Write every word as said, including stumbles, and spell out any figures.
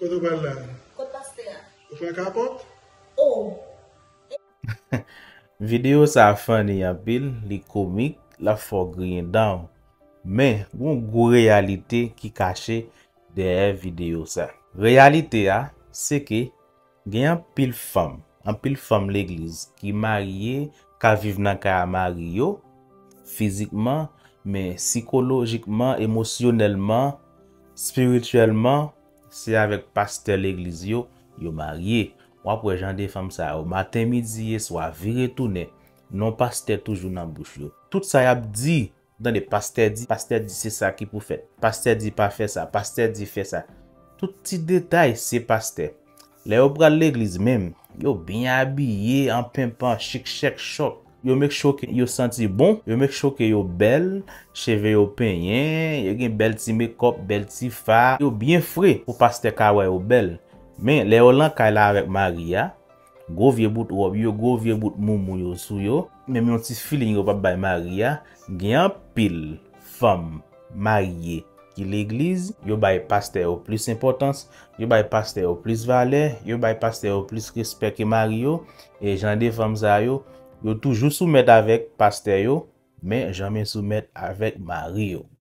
Kote w pral la? Kot pastè a? Ou pran kapòt? Oh! Videyo sa funny anpil, li komik, l ap fè w griyen dan w. Men, gon gwo reyalite ki kache dèyè videyo sa. Reyalite a, se ke gen anpil fanm, anpil fanm legliz ki marye, k ap viv nan kay a mari yo, fizikman, men sikolojikman, emosyonèlman, espirityèlman, se avèk pastè legliz yo, yo marye. W ap wè jan de fanm sa yo, maten, midi, e swa, vire tounen, non pastè toujou nan bouch yo. Tout sa y ap di, tande, pastè di, pastè di se sa ki pou fèt. Pastè di pa fè sa, pastè di fè sa. Tout ti detay se pastè. Lè yo pral legliz menm, yo byen abiye, an penpan, chik chèk chòk. Yo make sure ke yo santi bon, yo make sure ke yo bèl, cheve yo penyen, yo gen bèl ti mekòp, bèl ti fa, yo byen fre pou pastè ka wè yo bèl. Men, lè yo lan kay la avèk mari a, gwo vye bout wòb yo, gwo vye bout moumou yo sou yo, menm yon ti feeling yo p ap bay mari a, gen anpil fanm marye ki legliz, yo bay pastè yo plis enpòtans, yo bay pastè yo plis valè, yo bay pastè yo plis respè ke mari yo, e jan de fanm sa yo, yo toujou soumèt avèk pastè yo, men janmen soumèt avèk mari yo.